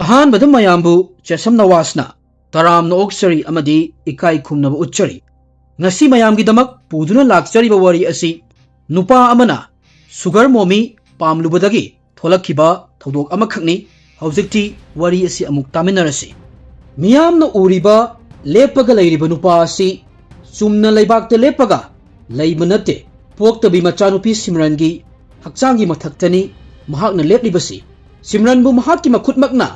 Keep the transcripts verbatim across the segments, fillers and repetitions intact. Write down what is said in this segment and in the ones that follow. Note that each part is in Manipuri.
ꯑꯍꯥꯟꯕꯗ ꯃꯌꯥꯝꯕꯨ ꯆꯦꯁꯝ ꯅꯋꯥꯖꯅ ꯇꯔꯥꯝꯅ ꯑꯣꯛꯆꯔꯤ ꯑꯃꯗꯤ ꯏꯀꯥꯏ ꯈꯨꯝꯅꯕ ꯎꯠꯆꯔꯤ꯫ ꯉꯁꯤ ꯃꯌꯥꯝꯒꯤꯗꯃꯛ ꯄꯨꯗꯨꯅ ꯂꯥꯛꯆꯔꯤꯕ ꯋꯥꯔꯤ ꯑꯁꯤ ꯅꯨꯄꯥ ꯑꯃꯅ ꯁꯨꯒꯔ ꯃꯣꯃꯤ ꯄꯥꯝꯂꯨꯕꯗꯒꯤ ꯊꯣꯛꯂꯛꯈꯤꯕ ꯊꯧꯗꯣꯛ ꯑꯃꯈꯛꯅꯤ꯫ ꯍꯧꯖꯤꯛꯇꯤ ꯋꯥꯔꯤ ꯑꯁꯤ ꯑꯃꯨꯛ ꯇꯥꯃꯤꯟꯅꯔꯁꯤ꯫ ꯃꯤꯌꯥꯝꯅ ꯎꯔꯤꯕ ꯂꯦꯞꯄꯒ ꯂꯩꯔꯤꯕ ꯅꯨꯄꯥ ꯑꯁꯤ ꯆꯨꯝꯅ ꯂꯩꯕꯥꯛꯇ ꯂꯦꯞꯄꯒ ꯂꯩꯕ ꯅꯠꯇꯦ꯫ ꯄꯣꯛꯇꯕꯤ ꯃꯆꯥꯅꯨꯄꯤ ꯁꯤꯝꯔꯟꯒꯤ ꯍꯛꯆꯥꯡꯒꯤ ꯃꯊꯛꯇꯅꯤ ꯃꯍꯥꯛꯅ ꯂꯦꯞꯂꯤꯕꯁꯤ꯫ ꯁꯤꯝꯔꯟꯕꯨ ꯃꯍꯥꯛꯀꯤ ꯃꯈꯨꯠꯃꯛꯅ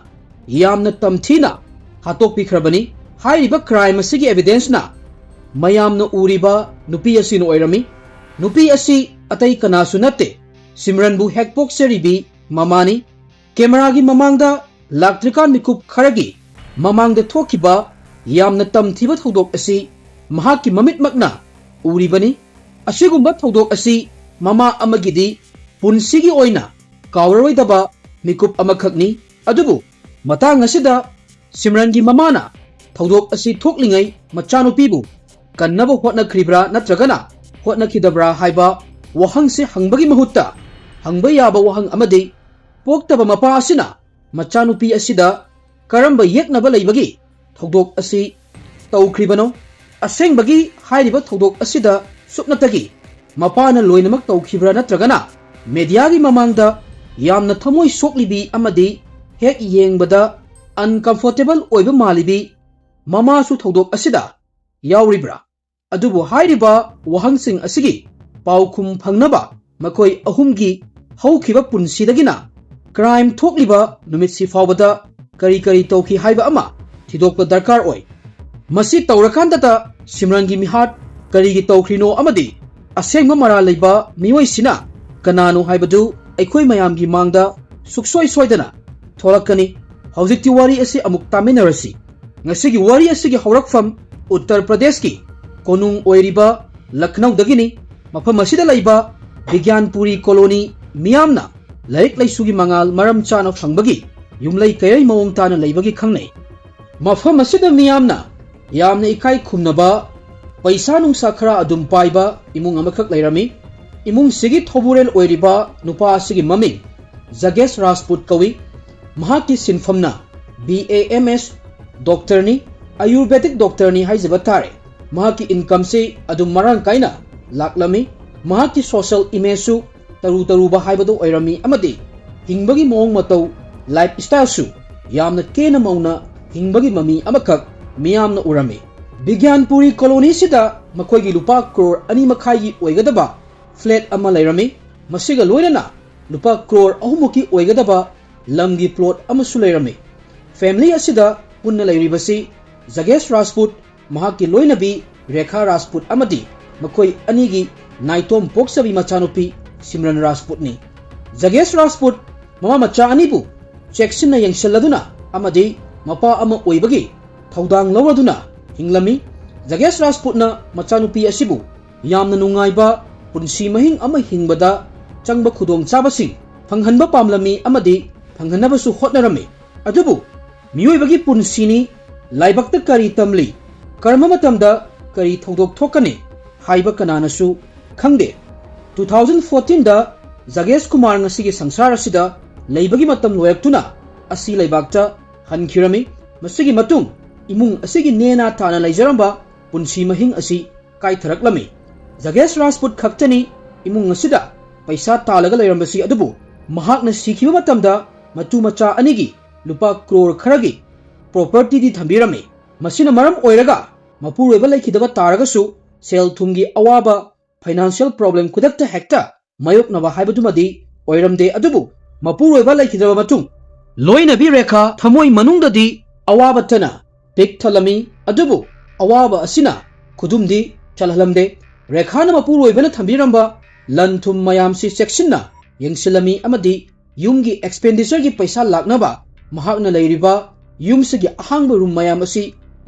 ꯌꯥꯝꯅ ꯇꯝꯊꯤꯅ ꯍꯥꯠꯇꯣꯛꯄꯤꯈ꯭ꯔꯕꯅꯤ꯫ ꯍꯥꯏꯔꯤꯕ ꯀ꯭ꯔꯥꯏꯝ ꯑꯁꯤꯒꯤ ꯑꯦꯚꯤꯗꯦꯟꯁꯅ ꯃꯌꯥꯝꯅ ꯎꯔꯤꯕ ꯅꯨꯄꯤ ꯑꯁꯤꯅ ꯑꯣꯏꯔꯝꯃꯤ꯫ ꯅꯨꯄꯤ ꯑꯁꯤ ꯑꯇꯩ ꯀꯅꯥꯁꯨ ꯅꯠꯇꯦ, ꯁꯤꯝꯔꯟꯕꯨ ꯍꯦꯛ ꯄꯣꯛꯆꯔꯤꯕꯤ ꯃꯃꯥꯅꯤ꯫ ꯀꯦꯃꯦꯔꯥꯒꯤ ꯃꯃꯥꯡꯗ ꯂꯥꯛꯇ꯭ꯔꯤꯀꯥꯟ ꯃꯤꯀꯨꯞ ꯈꯔꯒꯤ ꯃꯃꯥꯡꯗ ꯊꯣꯛꯈꯤꯕ ꯌꯥꯝꯅ ꯇꯝꯊꯤꯕ ꯊꯧꯗꯣꯛ ꯑꯁꯤ ꯃꯍꯥꯛꯀꯤ ꯃꯃꯤꯠꯃꯛꯅ ꯎꯔꯤꯕꯅꯤ꯫ ꯑꯁꯤꯒꯨꯝꯕ ꯊꯧꯗꯣꯛ ꯑꯁꯤ ꯃꯃꯥ ꯑꯃꯒꯤꯗꯤ ꯄꯨꯟꯁꯤꯒꯤ ꯑꯣꯏꯅ ꯀꯥꯎꯔꯔꯣꯏꯗꯕ ꯃꯤꯀꯨꯞ ꯑꯃꯈꯛꯅꯤ꯫ ꯑꯗꯨꯕꯨ ꯃꯇꯥꯡ ꯑꯁꯤꯗ ꯁꯤꯝꯔꯟꯒꯤ ꯃꯃꯥꯅ ꯊꯧꯗꯣꯛ ꯑꯁꯤ ꯊꯣꯛꯂꯤꯉꯩ ꯃꯆꯥꯅꯨꯄꯤꯕꯨ ꯀꯟꯅꯕ ꯍꯣꯠꯅꯈ꯭ꯔꯤꯕ꯭ꯔꯥ ꯅꯠꯇ꯭ꯔꯒꯅ ꯍꯣꯠꯅꯈꯤꯗꯕ꯭ꯔꯥ ꯍꯥꯏꯕ ꯋꯥꯍꯪꯁꯤ ꯍꯪꯕꯒꯤ ꯃꯍꯨꯠꯇ, ꯍꯪꯕ ꯌꯥꯕ ꯋꯥꯍꯪ ꯑꯃꯗꯤ, ꯄꯣꯛꯇꯕ ꯃꯄꯥ ꯑꯁꯤꯅ ꯃꯆꯥꯅꯨꯄꯤ ꯑꯁꯤꯗ ꯀꯔꯝꯕ ꯌꯦꯛꯅꯕ ꯂꯩꯕꯒꯤ ꯊꯧꯗꯣꯛ ꯑꯁꯤ ꯇꯧꯈ꯭ꯔꯤꯕꯅꯣ? ꯑꯁꯦꯡꯕꯒꯤ ꯍꯥꯏꯔꯤꯕ ꯊꯧꯗꯣꯛ ꯑꯁꯤꯗ ꯁꯨꯞꯅꯇꯒꯤ ꯃꯄꯥꯅ ꯂꯣꯏꯅꯃꯛ ꯇꯧꯈꯤꯕ꯭ꯔꯥ ꯅꯠꯇ꯭ꯔꯒꯅ ꯃꯦꯗꯤꯌꯥꯒꯤ ꯃꯃꯥꯡꯗ ꯌꯥꯝꯅ ꯊꯃꯣꯏ ꯁꯣꯛꯂꯤꯕꯤ ꯑꯃꯗꯤ ꯍꯦꯛ ꯌꯦꯡꯕꯗ ꯑꯟꯀꯝꯐꯣꯔꯇꯦꯕꯜ ꯑꯣꯏꯕ ꯃꯥꯜꯂꯤꯕꯤ ꯃꯃꯥꯁꯨ ꯊꯧꯗꯣꯛ ꯑꯁꯤꯗ ꯌꯥꯎꯔꯤꯕ꯭ꯔꯥ? ꯑꯗꯨꯕꯨ ꯍꯥꯏꯔꯤꯕ ꯋꯥꯍꯪꯁꯤꯡ ꯑꯁꯤꯒꯤ ꯄꯥꯎꯈꯨꯝ ꯐꯪꯅꯕ ꯃꯈꯣꯏ ꯑꯍꯨꯝꯒꯤ ꯍꯧꯈꯤꯕ ꯄꯨꯟꯁꯤꯗꯒꯤꯅ ꯀ꯭ꯔꯥꯏꯝ ꯊꯣꯛꯂꯤꯕ ꯅꯨꯃꯤꯠꯁꯤ ꯐꯥꯎꯕꯗ ꯀꯔꯤ ꯀꯔꯤ ꯇꯧꯈꯤ ꯍꯥꯏꯕ ꯑꯃ ꯊꯤꯗꯣꯛꯄ ꯗꯔꯀꯥꯔ ꯑꯣꯏ꯫ ꯃꯁꯤ ꯇꯧꯔꯀꯥꯟꯗꯇ ꯁꯤꯝꯔꯟꯒꯤ ꯃꯤꯍꯥꯠ ꯀꯔꯤꯒꯤ ꯇꯧꯈ꯭ꯔꯤꯅꯣ ꯑꯃꯗꯤ ꯑꯁꯦꯡꯕ ꯃꯔꯥꯜ ꯂꯩꯕ ꯃꯤꯑꯣꯏꯁꯤꯅ ꯀꯅꯥꯅꯣ ꯍꯥꯏꯕꯗꯨ ꯑꯩꯈꯣꯏ ꯃꯌꯥꯝꯒꯤ ꯃꯥꯡꯗ ꯁꯨꯛꯁꯣꯏ ꯁꯣꯏꯗꯅ ꯊꯣꯛꯂꯛꯀꯅꯤ꯫ ꯍꯧꯖꯤꯛꯇꯤ ꯋꯥꯔꯤ ꯑꯁꯤ ꯑꯃꯨꯛ ꯇꯥꯃꯤꯟꯅꯔꯁꯤ꯫ ꯉꯁꯤꯒꯤ ꯋꯥꯔꯤ ꯑꯁꯤꯒꯤ ꯍꯧꯔꯛꯐꯝ ꯎꯠꯇꯔ ꯄ꯭ꯔꯗꯦꯁꯀꯤ ꯀꯣꯅꯨꯡ ꯑꯣꯏꯔꯤꯕ ꯂꯈꯅꯧꯗꯒꯤꯅꯤ꯫ ꯃꯐꯝ ꯑꯁꯤꯗ ꯂꯩꯕ ꯕꯤꯒ꯭ꯌꯥꯟꯄꯨꯔꯤ ꯀꯣꯂꯣꯅꯤ ꯃꯤꯌꯥꯝꯅ ꯂꯥꯏꯔꯤꯛ ꯂꯥꯏꯁꯨꯒꯤ ꯃꯉꯥꯜ ꯃꯔꯝ ꯆꯥꯅ ꯐꯪꯕꯒꯤ ꯌꯨꯝꯂꯩ ꯀꯩꯔꯩ ꯃꯑꯣꯡ ꯇꯥꯅ ꯂꯩꯕꯒꯤ ꯈꯪꯅꯩ꯫ ꯃꯐꯝ ꯑꯁꯤꯗ ꯃꯤꯌꯥꯝꯅ ꯌꯥꯝꯅ ꯏꯀꯥꯏ ꯈꯨꯝꯅꯕ, ꯄꯩꯁꯥ ꯅꯨꯡꯁꯥ ꯈꯔ ꯑꯗꯨꯝ ꯄꯥꯏꯕ ꯏꯃꯨꯡ ꯑꯃꯈꯛ ꯂꯩꯔꯝꯃꯤ꯫ ꯏꯃꯨꯡꯁꯤꯒꯤ ꯊꯧꯕꯨꯔꯦꯜ ꯑꯣꯏꯔꯤꯕ ꯅꯨꯄꯥ ꯑꯁꯤꯒꯤ ꯃꯃꯤꯡ ꯖꯒꯦꯁ ꯔꯥꯖꯄꯨꯠ ꯀꯧꯏ꯫ ꯃꯍꯥꯛꯀꯤ ꯁꯤꯟꯐꯝꯅ B A M S doctorꯅꯤ, Ayurvedic doctorꯅꯤ ꯍꯥꯏꯖꯕ ꯇꯥꯔꯦ꯫ ꯃꯍꯥꯛꯀꯤ incomeꯁꯤ ꯑꯗꯨꯝ ꯃꯔꯥꯡ ꯀꯥꯏꯅ ꯂꯥꯛꯂꯝꯃꯤ꯫ ꯃꯍꯥꯛꯀꯤ social imageꯁꯨ ꯇꯔꯨ ꯇꯔꯨꯕ ꯍꯥꯏꯕꯗꯨ ꯑꯣꯏꯔꯝꯃꯤ ꯑꯃꯗꯤ ꯍꯤꯡꯕꯒꯤ ꯃꯑꯣꯡ ꯃꯇꯧ, lifestyleꯁꯨ ꯌꯥꯝꯅ ꯀꯦꯅ ꯃꯧꯅ ꯍꯤꯡꯕꯒꯤ ꯃꯃꯤ ꯑꯃꯈꯛ ꯃꯤꯌꯥꯝꯅ ꯎꯔꯝꯃꯤ꯫ ꯕꯤꯒ꯭ꯌꯥꯟꯄꯨꯔꯤ colonyꯁꯤꯗ ꯃꯈꯣꯏꯒꯤ ꯂꯨꯄꯥ ꯀ꯭ꯔꯣꯔ ꯑꯅꯤ ꯃꯈꯥꯏꯒꯤ ꯑꯣꯏꯒꯗꯕ flat ꯑꯃ ꯂꯩꯔꯝꯃꯤ꯫ ꯃꯁꯤꯒ ꯂꯣꯏꯅꯅ ꯂꯨꯄꯥ ꯀ꯭ꯔꯣꯔ ꯑꯍꯨꯝꯃꯨꯛꯀꯤ ꯑꯣꯏꯒꯗꯕ ꯂꯝꯒꯤ plot ꯑꯃꯁꯨ ꯂꯩꯔꯝꯃꯤ꯫ Family ꯑꯁꯤꯗ ꯄꯨꯟꯅ ꯂꯩꯔꯤꯕꯁꯤ ꯖꯒꯦꯁ ꯔꯥꯖꯄꯨꯠ, ꯃꯍꯥꯛꯀꯤ ꯂꯣꯏꯅꯕꯤ ꯔꯦꯈꯥ ꯔꯥꯖꯄꯨꯠ ꯑꯃꯗꯤ ꯃꯈꯣꯏ ꯑꯅꯤꯒꯤ ꯅꯥꯏꯇꯣꯝ ꯄꯣꯛꯆꯕꯤ ꯃꯆꯥꯅꯨꯄꯤ ꯁꯤꯝꯔꯟ ꯔꯥꯖꯄꯨꯠꯅꯤ꯫ ꯖꯒꯦꯁ ꯔꯥꯖꯄꯨꯠ ꯃꯃꯥ ꯃꯆꯥ ꯑꯅꯤꯕꯨ ꯆꯦꯛꯁꯤꯟꯅ ꯌꯦꯡꯁꯤꯜꯂꯗꯨꯅ ꯑꯃꯗꯤ ꯃꯄꯥ ꯑꯃ ꯑꯣꯏꯕꯒꯤ ꯊꯧꯗꯥꯡ ꯂꯧꯔꯗꯨꯅ ꯍꯤꯡꯂꯝꯃꯤ꯫ ꯖꯒꯦꯁ ꯔꯥꯖꯄꯨꯠꯅ ꯃꯆꯥꯅꯨꯄꯤ ꯑꯁꯤꯕꯨ ꯌꯥꯝꯅ ꯅꯨꯡꯉꯥꯏꯕ ꯄꯨꯟꯁꯤ ꯃꯍꯤꯡ ꯑꯃ ꯍꯤꯡꯕꯗ ꯆꯪꯕ ꯈꯨꯗꯣꯡꯆꯥꯕꯁꯤꯡ ꯐꯪꯍꯟꯕ ꯄꯥꯝꯂꯝꯃꯤ ꯑꯃꯗꯤ ꯐꯪꯍꯟꯅꯕꯁꯨ ꯍꯣꯠꯅꯔꯝꯃꯤ꯫ ꯑꯗꯨꯕꯨ ꯃꯤꯑꯣꯏꯕꯒꯤ ꯄꯨꯟꯁꯤꯅꯤ, ꯂꯥꯏꯕꯛꯇ ꯀꯔꯤ ꯇꯝꯂꯤ, ꯀꯔꯝꯕ ꯃꯇꯝꯗ ꯀꯔꯤ ꯊꯧꯗꯣꯛ ꯊꯣꯛꯀꯅꯤ ꯍꯥꯏꯕ ꯀꯅꯥꯅꯁꯨ ꯈꯪꯗꯦ꯫ Two thousand fourteenꯗ ꯖꯒꯦꯁ ꯀꯨꯃꯥꯔ ꯉꯁꯤꯒꯤ ꯁꯪꯁꯥꯔ ꯑꯁꯤꯗ ꯂꯩꯕꯒꯤ ꯃꯇꯝ ꯂꯣꯏꯔꯛꯇꯨꯅ ꯑꯁꯤ ꯂꯩꯕꯥꯛꯇ ꯍꯟꯈꯤꯔꯝꯃꯤ꯫ ꯃꯁꯤꯒꯤ ꯃꯇꯨꯡ ꯏꯃꯨꯡ ꯑꯁꯤꯒꯤ ꯅꯦꯅꯥ ꯇꯥꯅ ꯂꯩꯖꯔꯝꯕ ꯄꯨꯟꯁꯤ ꯃꯍꯤꯡ ꯑꯁꯤ ꯀꯥꯏꯊꯔꯛꯂꯝꯃꯤ꯫ ꯖꯒꯦꯁ ꯔꯥꯖꯄꯨꯠ ꯈꯛꯇꯅꯤ ꯏꯃꯨꯡ ꯑꯁꯤꯗ ꯄꯩꯁꯥ ꯇꯥꯜꯂꯒ ꯂꯩꯔꯝꯕꯁꯤ, ꯑꯗꯨꯕꯨ ꯃꯍꯥꯛꯅ ꯁꯤꯈꯤꯕ ꯃꯇꯝꯗ ꯃꯇꯨ ꯃꯆꯥ ꯑꯅꯤꯒꯤ ꯂꯨꯄꯥ ꯀ꯭ꯔꯣꯔ ꯈꯔꯒꯤ propertyꯗꯤ ꯊꯝꯕꯤꯔꯝꯃꯤ꯫ ꯃꯁꯤꯅ ꯃꯔꯝ ꯑꯣꯏꯔꯒ ꯃꯄꯨꯔꯣꯏꯕ ꯂꯩꯈꯤꯗꯕ ꯇꯥꯔꯒꯁꯨ ꯁꯦꯜ ꯊꯨꯝꯒꯤ ꯑꯋꯥꯕ, financial problem ꯈꯨꯗꯛꯇ ꯍꯦꯛꯇ ꯃꯥꯌꯣꯛꯅꯕ ꯍꯥꯏꯕꯗꯨꯃꯗꯤ ꯑꯣꯏꯔꯝꯗꯦ꯫ ꯑꯗꯨꯕꯨ ꯃꯄꯨꯔꯣꯏꯕ ꯂꯩꯈꯤꯗ꯭ꯔꯕ ꯃꯇꯨꯡ ꯂꯣꯏꯅꯕꯤ ꯔꯦꯈꯥ ꯊꯃꯣꯏ ꯃꯅꯨꯡꯗꯗꯤ ꯑꯋꯥꯕꯇꯅ ꯄꯤꯛ ꯊꯜꯂꯝꯃꯤ꯫ ꯑꯗꯨꯕꯨ ꯑꯋꯥꯕ ꯑꯁꯤꯅ ꯈꯨꯗꯨꯝꯗꯤ ꯆꯜꯍꯜꯂꯝꯗꯦ꯫ ꯔꯦꯈꯥꯅ ꯃꯄꯨꯔꯣꯏꯕꯅ ꯊꯝꯕꯤꯔꯝꯕ ꯂꯟ ꯊꯨꯝ ꯃꯌꯥꯝꯁꯤ ꯆꯦꯛꯁꯤꯟꯅ ꯌꯦꯡꯁꯤꯜꯂꯝꯃꯤ ꯑꯃꯗꯤ ꯌꯨꯝꯒꯤ expenditureꯒꯤ ꯄꯩꯁꯥ ꯂꯥꯛꯅꯕ ꯃꯍꯥꯛꯅ ꯂꯩꯔꯤꯕ ꯌꯨꯝꯁꯤꯒꯤ ꯑꯍꯥꯡꯕ room ꯃꯌꯥꯝ ꯑꯁꯤ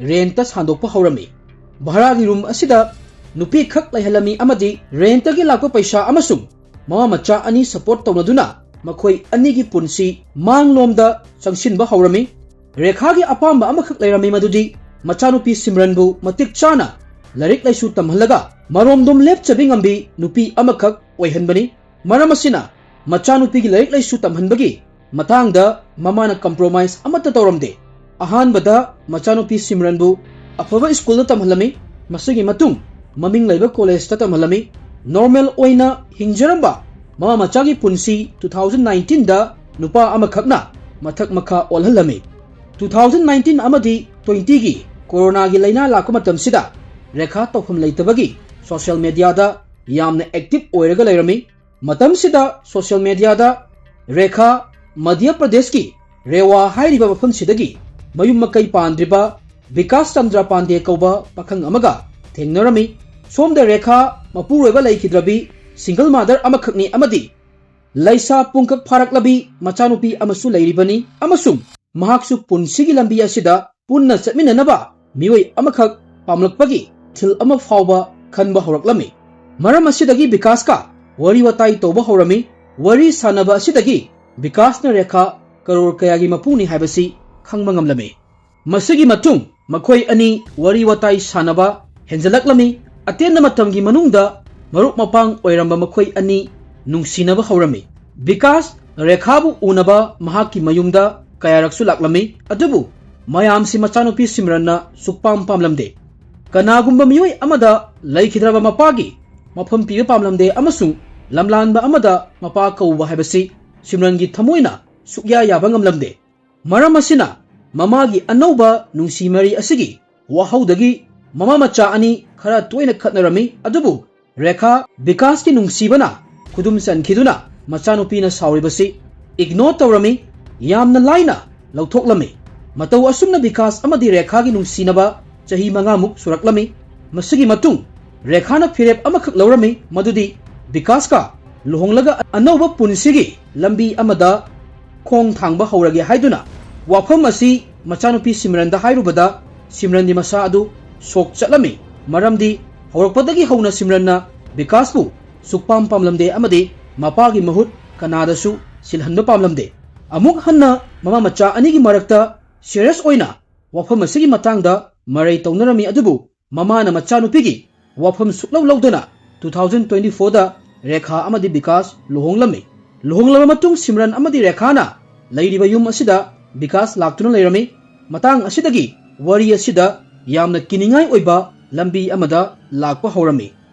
rentꯇ ꯁꯥꯟꯗꯣꯛꯄ ꯍꯧꯔꯝꯃꯤ꯫ ꯚꯔꯥꯒꯤ room ꯑꯁꯤꯗ ꯅꯨꯄꯤ ꯈꯛ ꯂꯩꯍꯜꯂꯝꯃꯤ ꯑꯃꯗꯤ rentꯇꯒꯤ ꯂꯥꯛꯄ ꯄꯩꯁꯥ ꯑꯃꯁꯨꯡ ꯃꯃꯥ ꯃꯆꯥ ꯑꯅꯤ support ꯇꯧꯅꯗꯨꯅ ꯃꯈꯣꯏ ꯑꯅꯤꯒꯤ ꯄꯨꯟꯁꯤ ꯃꯥꯡꯂꯣꯝꯗ ꯆꯪꯁꯤꯟꯕ ꯍꯧꯔꯝꯃꯤ꯫ ꯔꯦꯈꯥꯒꯤ ꯑꯄꯥꯝꯕ ꯑꯃꯈꯛ ꯂꯩꯔꯝꯃꯤ, ꯃꯗꯨꯗꯤ ꯃꯆꯥꯅꯨꯄꯤ ꯁꯤꯝꯔꯟꯕꯨ ꯃꯇꯤꯛ ꯆꯥꯅ ꯂꯥꯏꯔꯤꯛ ꯂꯥꯏꯁꯨ ꯇꯝꯍꯜꯂꯒ ꯃꯔꯣꯝꯗꯣꯝ ꯂꯦꯞꯆꯕꯤ ꯉꯝꯕꯤ ꯅꯨꯄꯤ ꯑꯃꯈꯛ ꯑꯣꯏꯍꯟꯕꯅꯤ꯫ ꯃꯔꯝ ꯑꯁꯤꯅ ꯃꯆꯥꯅꯨꯄꯤꯒꯤ ꯂꯥꯏꯔꯤꯛ ꯂꯥꯏꯁꯨ ꯇꯝꯍꯟꯕꯒꯤ ꯃꯇꯥꯡꯗ ꯃꯃꯥꯅ compromise ꯑꯃꯠꯇ ꯇꯧꯔꯝꯗꯦ꯫ ꯑꯍꯥꯟꯕꯗ ꯃꯆꯥꯅꯨꯄꯤ ꯁꯤꯝꯔꯟꯕꯨ ꯑꯐꯕ ꯁ꯭ꯀꯨꯜꯗ ꯇꯝꯍꯜꯂꯝꯃꯤ꯫ ꯃꯁꯤꯒꯤ ꯃꯇꯨꯡ ꯃꯃꯤꯡ ꯂꯩꯕ ꯀꯣꯂꯦꯖꯇ ꯇꯝꯍꯜꯂꯝꯃꯤ꯫ ꯅꯣꯔꯃꯦꯜ ꯑꯣꯏꯅ ꯍꯤꯡꯖꯔꯝꯕ ꯃꯃꯥ ꯃꯆꯥꯒꯤ ꯄꯨꯟꯁꯤ two thousand nineteenꯗ ꯅꯨꯄꯥ ꯑꯃꯈꯛꯅ ꯃꯊꯛ ꯃꯈꯥ ꯑꯣꯜꯍꯜꯂꯝꯃꯤ꯫ Two thousand nineteen ꯑꯃꯗꯤ twentyꯒꯤ ꯀꯣꯔꯣꯅꯥꯒꯤ ꯂꯥꯏꯅꯥ ꯂꯥꯛꯄ ꯃꯇꯝꯁꯤꯗ ꯔꯦꯈꯥ ꯇꯧꯐꯝ ꯂꯩꯇꯕꯒꯤ ꯁꯣꯁꯤꯌꯦꯜ ꯃꯦꯗꯤꯌꯥꯗ ꯌꯥꯝꯅ ꯑꯦꯛꯇꯤꯚ ꯑꯣꯏꯔꯒ ꯂꯩꯔꯝꯃꯤ꯫ ꯃꯇꯝꯁꯤꯗ ꯁꯣꯁꯤꯌꯦꯜ ꯃꯦꯗꯤꯌꯥꯗ ꯔꯦꯈꯥ ꯃꯙ꯭ꯌ ꯄ꯭ꯔꯗꯦꯁꯀꯤ ꯔꯦꯋꯥ ꯍꯥꯏꯔꯤꯕ ꯃꯐꯝꯁꯤꯗꯒꯤ ꯃꯌꯨꯝ ꯃꯀꯩ ꯄꯥꯟꯗ꯭ꯔꯤꯕ ꯕꯤꯀꯥꯁ ꯆꯟꯗ꯭ꯔ ꯄꯥꯟꯗꯦ ꯀꯧꯕ ꯄꯥꯈꯪ ꯑꯃꯒ ꯊꯦꯡꯅꯔꯝꯃꯤ꯫ ꯁꯣꯝꯗ ꯔꯦꯈꯥ ꯃꯄꯨꯔꯣꯏꯕ ꯂꯩꯈꯤꯗ꯭ꯔꯕꯤ ꯁꯤꯡꯒꯜ ꯃꯥꯗꯔ ꯑꯃꯈꯛꯅꯤ ꯑꯃꯗꯤ ꯂꯩꯁꯥ ꯄꯨꯡꯀꯛ ꯐꯥꯔꯛꯂꯕꯤ ꯃꯆꯥꯅꯨꯄꯤ ꯑꯃꯁꯨ ꯂꯩꯔꯤꯕꯅꯤ ꯑꯃꯁꯨꯡ ꯃꯍꯥꯛꯁꯨ ꯄꯨꯟꯁꯤꯒꯤ ꯂꯝꯕꯤ ꯑꯁꯤꯗ ꯄꯨꯟꯅ ꯆꯠꯃꯤꯟꯅꯅꯕ ꯃꯤꯑꯣꯏ ꯑꯃꯈꯛ ꯄꯥꯝꯂꯛꯄꯒꯤ ꯏꯊꯤꯜ ꯑꯃ ꯐꯥꯎꯕ ꯈꯟꯕ ꯍꯧꯔꯛꯂꯝꯃꯤ꯫ ꯃꯔꯝ ꯑꯁꯤꯗꯒꯤ ꯕꯤꯀꯥꯁꯀ ꯋꯥꯔꯤ ꯋꯥꯇꯥꯏ ꯇꯧꯕ ꯍꯧꯔꯝꯃꯤ꯫ ꯋꯥꯔꯤ ꯁꯥꯟꯅꯕ ꯑꯁꯤꯗꯒꯤ ꯕꯤꯀꯥꯁꯅ ꯔꯦꯈꯥ ꯀꯔꯣꯔ ꯀꯌꯥꯒꯤ ꯃꯄꯨꯅꯤ ꯍꯥꯏꯕꯁꯤ ꯈꯪꯕ ꯉꯝꯂꯝꯃꯤ꯫ ꯃꯁꯤꯒꯤ ꯃꯇꯨꯡ ꯃꯈꯣꯏ ꯑꯅꯤ ꯋꯥꯔꯤ ꯋꯥꯇꯥꯏ ꯁꯥꯟꯅꯕ ꯍꯦꯟꯖꯂꯛꯂꯝꯃꯤ꯫ ꯑꯇꯦꯟꯕ ꯃꯇꯝꯒꯤ ꯃꯅꯨꯡꯗ ꯃꯔꯨꯞ ꯃꯄꯥꯡ ꯑꯣꯏꯔꯝꯕ ꯃꯈꯣꯏ ꯑꯅꯤ ꯅꯨꯡꯁꯤꯅꯕ ꯍꯧꯔꯝꯃꯤ꯫ ꯕꯤꯀꯥꯁ ꯔꯦꯈꯥꯕꯨ ꯎꯅꯕ ꯃꯍꯥꯛꯀꯤ ꯃꯌꯨꯝꯗ ꯀꯌꯥꯔꯛꯁꯨ ꯂꯥꯛꯂꯝꯃꯤ, ꯑꯗꯨꯕꯨ ꯃꯌꯥꯝꯁꯤ ꯃꯆꯥꯅꯨꯄꯤ ꯁꯤꯝꯔꯟꯅ ꯁꯨꯛꯄꯥꯝ ꯄꯥꯝꯂꯝꯗꯦ꯫ ꯀꯅꯥꯒꯨꯝꯕ ꯃꯤꯑꯣꯏ ꯑꯃꯗ ꯂꯩꯈꯤꯗ꯭ꯔꯕ ꯃꯄꯥꯒꯤ ꯃꯐꯝ ꯄꯤꯕ ꯄꯥꯝꯂꯝꯗꯦ ꯑꯃꯁꯨꯡ ꯂꯝꯂꯥꯟꯕ ꯑꯃꯗ ꯃꯄꯥ ꯀꯧꯕ ꯍꯥꯏꯕꯁꯤ ꯁꯤꯝꯔꯟꯒꯤ ꯊꯃꯣꯏꯅ ꯁꯨꯛꯌꯥ ꯌꯥꯕ ꯉꯝꯂꯝꯗꯦ꯫ ꯃꯔꯝ ꯑꯁꯤꯅ ꯃꯃꯥꯒꯤ ꯑꯅꯧꯕ ꯅꯨꯡꯁꯤ ꯃꯔꯤ ꯑꯁꯤꯒꯤ ꯋꯥꯍꯧꯗꯒꯤ ꯃꯃꯥ ꯃꯆꯥ ꯑꯅꯤ ꯈꯔ ꯇꯣꯏꯅ ꯈꯠꯅꯔꯝꯃꯤ, ꯑꯗꯨꯕꯨ ꯔꯦꯈꯥ ꯕꯤꯀꯥꯁꯀꯤ ꯅꯨꯡꯁꯤꯕꯅ ꯈꯨꯗꯨꯝ ꯆꯟꯈꯤꯗꯨꯅ ꯃꯆꯥꯅꯨꯄꯤꯅ ꯁꯥꯎꯔꯤꯕꯁꯤ ꯏꯒꯅꯣꯔ ꯇꯧꯔꯝꯃꯤ, ꯌꯥꯝꯅ ꯂꯥꯏꯅ ꯂꯧꯊꯣꯛꯂꯝꯃꯤ꯫ ꯃꯇꯧ ꯑꯁꯨꯝꯅ ꯕꯤꯀꯥꯁ ꯑꯃꯗꯤ ꯔꯦꯈꯥꯒꯤ ꯅꯨꯡꯁꯤꯅꯕ ꯆꯍꯤ ꯃꯉꯥꯃꯨꯛ ꯁꯨꯔꯛꯂꯝꯃꯤ꯫ ꯃꯁꯤꯒꯤ ꯃꯇꯨꯡ ꯔꯦꯈꯥꯅ ꯐꯤꯔꯦꯞ ꯑꯃꯈꯛ ꯂꯧꯔꯝꯃꯤ, ꯃꯗꯨꯗꯤ ꯕꯤꯀꯥꯁꯀ ꯂꯨꯍꯣꯡꯂꯒ ꯑꯅꯧꯕ ꯄꯨꯟꯁꯤꯒꯤ ꯂꯝꯕꯤ ꯑꯃꯗ ꯈꯣꯡ ꯊꯥꯡꯕ ꯍꯧꯔꯒꯦ ꯍꯥꯏꯗꯨꯅ꯫ ꯋꯥꯐꯝ ꯑꯁꯤ ꯃꯆꯥꯅꯨꯄꯤ ꯁꯤꯝꯔꯟꯗ ꯍꯥꯏꯔꯨꯕꯗ ꯁꯤꯝꯔꯟꯗꯤ ꯃꯁꯥ ꯑꯗꯨ ꯁꯣꯛ ꯆꯠꯂꯝꯃꯤ, ꯃꯔꯝꯗꯤ ꯍꯧꯔꯛꯄꯗꯒꯤ ꯍꯧꯅ ꯁꯤꯝꯔꯟꯅ ꯕꯤꯀꯥꯁꯄꯨ ꯁꯨꯛꯄꯥꯝ ꯄꯥꯝꯂꯝꯗꯦ ꯑꯃꯗꯤ ꯃꯄꯥꯒꯤ ꯃꯍꯨꯠ ꯀꯅꯥꯗꯁꯨ ꯁꯤꯜꯍꯟꯕ ꯄꯥꯝꯂꯝꯗꯦ꯫ ꯑꯃꯨꯛ ꯍꯟꯅ ꯃꯃꯥ ꯃꯆꯥ ꯑꯅꯤꯒꯤ ꯃꯔꯛꯇ ꯁꯤꯔꯤꯌꯁ ꯑꯣꯏꯅ ꯋꯥꯐꯝ ꯑꯁꯤꯒꯤ ꯃꯇꯥꯡꯗ ꯃꯔꯩ ꯇꯧꯅꯔꯝꯃꯤ, ꯑꯗꯨꯕꯨ ꯃꯃꯥꯅ ꯃꯆꯥꯅꯨꯄꯤꯒꯤ ꯋꯥꯐꯝ ꯁꯨꯛꯂꯧ ꯂꯧꯗꯅ two thousand twenty fourꯗ ꯔꯦꯈꯥ ꯑꯃꯗꯤ ꯕꯤꯀꯥꯁ ꯂꯨꯍꯣꯡꯂꯝꯃꯤ꯫ ꯂꯨꯍꯣꯡꯂꯕ ꯃꯇꯨꯡ ꯁꯤꯝꯔꯟ ꯑꯃꯗꯤ ꯔꯦꯈꯥꯅ ꯂꯩꯔꯤꯕ ꯌꯨꯝ ꯑꯁꯤꯗ ꯕꯤꯀꯥꯁ ꯂꯥꯛꯇꯨꯅ ꯂꯩꯔꯝꯃꯤ꯫ ꯃꯇꯥꯡ ꯑꯁꯤꯗꯒꯤ ꯋꯥꯔꯤ ꯑꯁꯤꯗ ꯌꯥꯝꯅ ꯀꯤꯅꯤꯡꯉꯥꯏ ꯑꯣꯏꯕ ꯂꯝꯕꯤ ꯑꯃꯗ ꯂꯥꯛꯄ ꯍꯧꯔꯝꯃꯤ꯫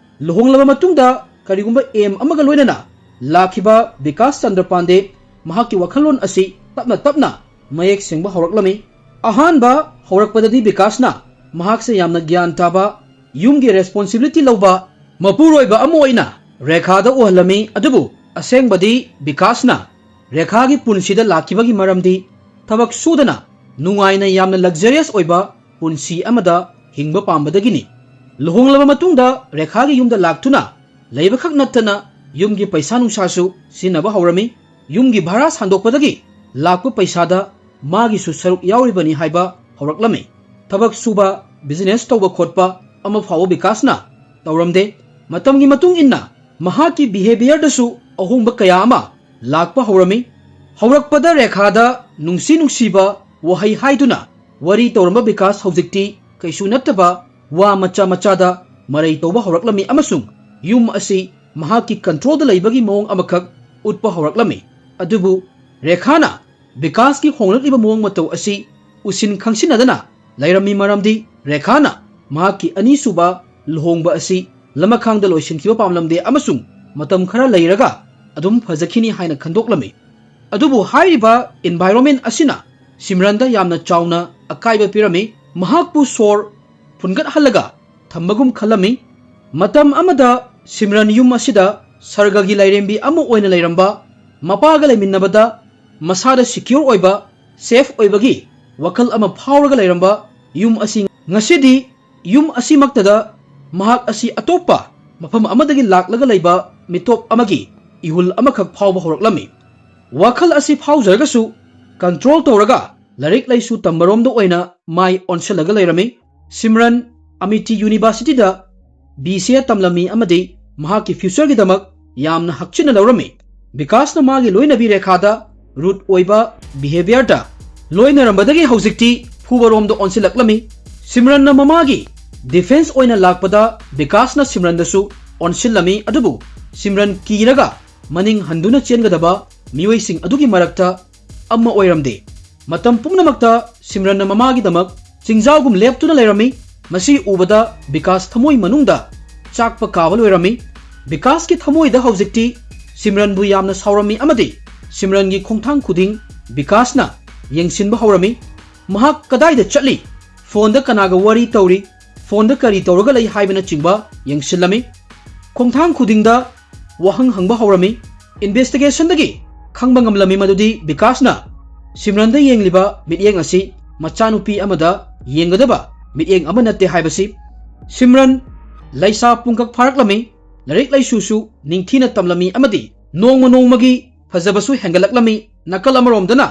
ꯂꯨꯍꯣꯡꯂꯕ ꯃꯇꯨꯡꯗ ꯀꯔꯤꯒꯨꯝꯕ aim ꯑꯃꯒ ꯂꯣꯏꯅꯅ ꯂꯥꯛꯈꯤꯕ ꯕꯤꯀꯥꯁ ꯆꯟꯗ꯭ꯔ ꯄꯥꯟꯗꯦ ꯃꯍꯥꯛꯀꯤ ꯋꯥꯈꯜꯂꯣꯟ ꯑꯁꯤ ꯇꯞꯅ ꯇꯞꯅ ꯃꯌꯦꯛ ꯁꯦꯡꯕ ꯍꯧꯔꯛꯂꯝꯃꯤ꯫ ꯑꯍꯥꯟꯕ ꯍꯧꯔꯛꯄꯗꯗꯤ ꯕꯤꯀꯥꯁꯅ ꯃꯍꯥꯛꯁꯦ ꯌꯥꯝꯅ ꯒ꯭ꯌꯥꯟ ꯇꯥꯕ, ꯌꯨꯝꯒꯤ responsibility ꯂꯧꯕ ꯃꯄꯨꯔꯣꯏꯕ ꯑꯃ ꯑꯣꯏꯅ ꯔꯦꯈꯥꯗ ꯎꯍꯜꯂꯝꯃꯤ꯫ ꯑꯗꯨꯕꯨ ꯑꯁꯦꯡꯕꯗꯤ ꯕꯤꯀꯥꯁꯅ ꯔꯦꯈꯥꯒꯤ ꯄꯨꯟꯁꯤꯗ ꯂꯥꯛꯈꯤꯕꯒꯤ ꯃꯔꯝꯗꯤ ꯊꯕꯛ ꯁꯨꯗꯅ ꯅꯨꯡꯉꯥꯏꯅ ꯌꯥꯝꯅ luxurious ꯑꯣꯏꯕ ꯄꯨꯟꯁꯤ ꯑꯃꯗ ꯍꯤꯡꯕ ꯄꯥꯝꯕꯗꯒꯤꯅꯤ꯫ ꯂꯨꯍꯣꯡꯂꯕ ꯃꯇꯨꯡꯗ ꯔꯦꯈꯥꯒꯤ ꯌꯨꯝꯗ ꯂꯥꯛꯇꯨꯅ ꯂꯩꯕꯈꯛ ꯅꯠꯇꯅ ꯌꯨꯝꯒꯤ ꯄꯩꯁꯥ ꯅꯨꯡꯁꯥꯁꯨ ꯁꯤꯖꯤꯟꯅꯕ ꯍꯧꯔꯝꯃꯤ꯫ ꯌꯨꯝꯒꯤ ꯚꯔꯥ ꯁꯥꯟꯗꯣꯛꯄꯗꯒꯤ ꯂꯥꯛꯄ ꯄꯩꯁꯥꯗ ꯃꯥꯒꯤꯁꯨ ꯁꯔꯨꯛ ꯌꯥꯎꯔꯤꯕꯅꯤ ꯍꯥꯏꯕ ꯍꯧꯔꯛꯂꯝꯃꯤ꯫ ꯊꯕꯛ ꯁꯨꯕ, business ꯇꯧꯕ ꯈꯣꯠꯄ ꯑꯃ ꯐꯥꯎꯕ ꯕꯤꯀꯥꯁꯅ ꯇꯧꯔꯝꯗꯦ꯫ ꯃꯇꯝꯒꯤ ꯃꯇꯨꯡ ꯏꯟꯅ ꯃꯍꯥꯛꯀꯤ behaviourꯗꯁꯨ ꯑꯍꯣꯡꯕ ꯀꯌꯥ ꯑꯃ ꯂꯥꯛꯄ ꯍꯧꯔꯝꯃꯤ꯫ ꯍꯧꯔꯛꯄꯗ ꯔꯦꯈꯥꯗ ꯅꯨꯡꯁꯤ ꯅꯨꯡꯁꯤꯕ ꯋꯥꯍꯩ ꯍꯥꯏꯗꯨꯅ ꯋꯥꯔꯤ ꯇꯧꯔꯝꯕ ꯕꯤꯀꯥꯁ ꯍꯧꯖꯤꯛꯇꯤ ꯀꯩꯁꯨ ꯅꯠꯇꯕ ꯋꯥ ꯃꯆꯥ ꯃꯆꯥꯗ ꯃꯔꯩ ꯇꯧꯕ ꯍꯧꯔꯛꯂꯝꯃꯤ ꯑꯃꯁꯨꯡ ꯌꯨꯝ ꯑꯁꯤ ꯃꯍꯥꯛꯀꯤ controllꯗ ꯂꯩꯕꯒꯤ ꯃꯑꯣꯡ ꯑꯃꯈꯛ ꯎꯠꯄ ꯍꯧꯔꯛꯂꯝꯃꯤ꯫ ꯑꯗꯨꯕꯨ ꯔꯦꯈꯥꯅ ꯕꯤꯀꯥꯁꯀꯤ ꯍꯣꯡꯂꯛꯂꯤꯕ ꯃꯑꯣꯡ ꯃꯇꯧ ꯑꯁꯤ ꯎꯁꯤꯟ ꯈꯪꯁꯤꯟꯅꯗꯅ ꯂꯩꯔꯝꯃꯤ, ꯃꯔꯝꯗꯤ ꯔꯦꯈꯥꯅ ꯃꯍꯥꯛꯀꯤ ꯑꯅꯤꯁꯨꯕ ꯂꯨꯍꯣꯡꯕ ꯑꯁꯤ ꯂꯃꯈꯥꯡꯗ ꯂꯣꯏꯁꯤꯟꯈꯤꯕ ꯄꯥꯝꯂꯝꯗꯦ ꯑꯃꯁꯨꯡ ꯃꯇꯝ ꯈꯔ ꯂꯩꯔꯒ ꯑꯗꯨꯝ ꯐꯖꯈꯤꯅꯤ ꯍꯥꯏꯅ ꯈꯟꯗꯣꯛꯂꯝꯃꯤ꯫ ꯑꯗꯨꯕꯨ ꯍꯥꯏꯔꯤꯕ environment ꯑꯁꯤꯅ ꯁꯤꯝꯔꯟꯗ ꯌꯥꯝꯅ ꯆꯥꯎꯅ ꯑꯀꯥꯏꯕ ꯄꯤꯔꯝꯃꯤ꯫ ꯃꯍꯥꯛꯄꯨ ꯁꯣꯔ ꯐꯨꯟꯒꯠꯍꯜꯂꯒ ꯊꯝꯕꯒꯨꯝ ꯈꯜꯂꯝꯃꯤ꯫ ꯃꯇꯝ ꯑꯃꯗ ꯁꯤꯝꯔꯟ ꯌꯨꯝ ꯑꯁꯤꯗ ꯁꯔꯒꯒꯤ ꯂꯥꯏꯔꯦꯝꯕꯤ ꯑꯃ ꯑꯣꯏꯅ ꯂꯩꯔꯝꯕ, ꯃꯄꯥꯒ ꯂꯩꯃꯤꯟꯅꯕꯗ ꯃꯁꯥꯗ secure ꯑꯣꯏꯕ, safe ꯑꯣꯏꯕꯒꯤ ꯋꯥꯈꯜ ꯑꯃ ꯐꯥꯎꯔꯒ ꯂꯩꯔꯝꯕ ꯌꯨꯝ ꯑꯁꯤ ꯉꯁꯤꯗꯤ ꯌꯨꯝ ꯑꯁꯤꯃꯛꯇꯗ ꯃꯍꯥꯛ ꯑꯁꯤ ꯑꯇꯣꯞꯄ ꯃꯐꯝ ꯑꯃꯗꯒꯤ ꯂꯥꯛꯂꯒ ꯂꯩꯕ ꯃꯤꯇꯣꯞ ꯑꯃꯒꯤ ꯏꯍꯨꯜ ꯑꯃꯈꯛ ꯐꯥꯎꯕ ꯍꯧꯔꯛꯂꯝꯃꯤ꯫ ꯋꯥꯈꯜ ꯑꯁꯤ ꯐꯥꯎꯖꯔꯒꯁꯨ control ꯇꯧꯔꯒ ꯂꯥꯏꯔꯤꯛ ꯂꯥꯏꯁꯨ ꯇꯝꯕꯔꯣꯝꯗ ꯑꯣꯏꯅ ꯃꯥꯏ ꯑꯣꯟꯁꯤꯜꯂꯒ ꯂꯩꯔꯝꯃꯤ꯫ ꯁꯤꯝꯔꯟ ꯑꯃꯤꯇꯤ Universityꯗ B C A ꯇꯝꯂꯝꯃꯤ ꯑꯃꯗꯤ ꯃꯍꯥꯛꯀꯤ futureꯒꯤꯗꯃꯛ ꯌꯥꯝꯅ ꯍꯛꯆꯤꯟꯅ ꯂꯧꯔꯝꯃꯤ꯫ ꯕꯤꯀꯥꯁꯅ ꯃꯥꯒꯤ ꯂꯣꯏꯅꯕꯤ ꯔꯦꯈꯥꯗ rude ꯑꯣꯏꯕ behaviourꯗ ꯂꯣꯏꯅꯔꯝꯕꯗꯒꯤ ꯍꯧꯖꯤꯛꯇꯤ ꯐꯨꯕꯔꯣꯝꯗ ꯑꯣꯟꯁꯤꯜꯂꯛꯂꯝꯃꯤ꯫ ꯁꯤꯝꯔꯟꯅ ꯃꯃꯥꯒꯤ defence ꯑꯣꯏꯅ ꯂꯥꯛꯄꯗ ꯕꯤꯀꯥꯁꯅ ꯁꯤꯝꯔꯟꯗꯁꯨ ꯑꯣꯟꯁꯤꯜꯂꯝꯃꯤ꯫ ꯑꯗꯨꯕꯨ ꯁꯤꯝꯔꯟ ꯀꯤꯔꯒ ꯃꯅꯤꯡ ꯍꯟꯗꯨꯅ ꯆꯦꯟꯒꯗꯕ ꯃꯤꯑꯣꯏꯁꯤꯡ ꯑꯗꯨꯒꯤ ꯃꯔꯛꯇ ꯑꯃ ꯑꯣꯏꯔꯝꯗꯦ꯫ ꯃꯇꯝ ꯄꯨꯝꯅꯃꯛꯇ ꯁꯤꯝꯔꯟꯅ ꯃꯃꯥꯒꯤꯗꯃꯛ ꯆꯤꯡꯖꯥꯎꯒꯨꯝ ꯂꯦꯞꯇꯨꯅ ꯂꯩꯔꯝꯃꯤ꯫ ꯃꯁꯤ ꯎꯕꯗ ꯕꯤꯀꯥꯁ ꯊꯃꯣꯏ ꯃꯅꯨꯡꯗ ꯆꯥꯛꯄ ꯀꯥꯕ ꯂꯣꯏꯔꯝꯃꯤ꯫ ꯕꯤꯀꯥꯁꯀꯤ ꯊꯃꯣꯏꯗ ꯍꯧꯖꯤꯛꯇꯤ ꯁꯤꯝꯔꯟꯕꯨ ꯌꯥꯝꯅ ꯁꯥꯎꯔꯝꯃꯤ ꯑꯃꯗꯤ ꯁꯤꯝꯔꯟꯒꯤ ꯈꯣꯡꯊꯥꯡ ꯈꯨꯗꯤꯡ ꯕꯤꯀꯥꯁꯅ ꯌꯦꯡꯁꯤꯟꯕ ꯍꯧꯔꯝꯃꯤ꯫ ꯃꯍꯥꯛ ꯀꯗꯥꯏꯗ ꯆꯠꯂꯤ, ꯐꯣꯟꯗ ꯀꯅꯥꯒ ꯋꯥꯔꯤ ꯇꯧꯔꯤ, ꯐꯣꯟꯗ ꯀꯔꯤ ꯇꯧꯔꯒ ꯂꯩ ꯍꯥꯏꯕꯅꯆꯤꯡꯕ ꯌꯦꯡꯁꯤꯜꯂꯝꯃꯤ꯫ ꯈꯣꯡꯊꯥꯡ ꯈꯨꯗꯤꯡꯗ ꯋꯥꯍꯪ ꯍꯪꯕ ꯍꯧꯔꯝꯃꯤ꯫ Investigation ꯗꯒꯤ ꯈꯪꯕ ꯉꯝꯂꯝꯃꯤ ꯃꯗꯨꯗꯤ ꯕꯤꯀꯥꯁꯅ ꯁꯤꯝꯔꯟꯗ ꯌꯦꯡꯂꯤꯕ ꯃꯤꯠꯌꯦꯡ ꯑꯁꯤ ꯃꯆꯥꯅꯨꯄꯤ ꯑꯃꯗ ꯌꯦꯡꯒꯗꯕ ꯃꯤꯠꯌꯦꯡ ꯑꯃ ꯅꯠꯇꯦ ꯍꯥꯏꯕꯁꯤ꯫ ꯁꯤꯝꯔꯟ ꯂꯩꯁꯥ ꯄꯨꯡꯀꯛ ꯐꯥꯔꯛꯂꯝꯃꯤ꯫ ꯂꯥꯏꯔꯤꯛ ꯂꯥꯏꯁꯨꯁꯨ ꯅꯤꯡꯊꯤꯅ ꯇꯝꯂꯝꯃꯤ ꯑꯃꯗꯤ ꯅꯣꯡꯃ ꯅꯣꯡꯃꯒꯤ ꯐꯖꯕꯁꯨ ꯍꯦꯟꯒꯠꯂꯛꯂꯝꯃꯤ꯫ ꯅꯥꯀꯜ ꯑꯃꯔꯣꯝꯗꯅ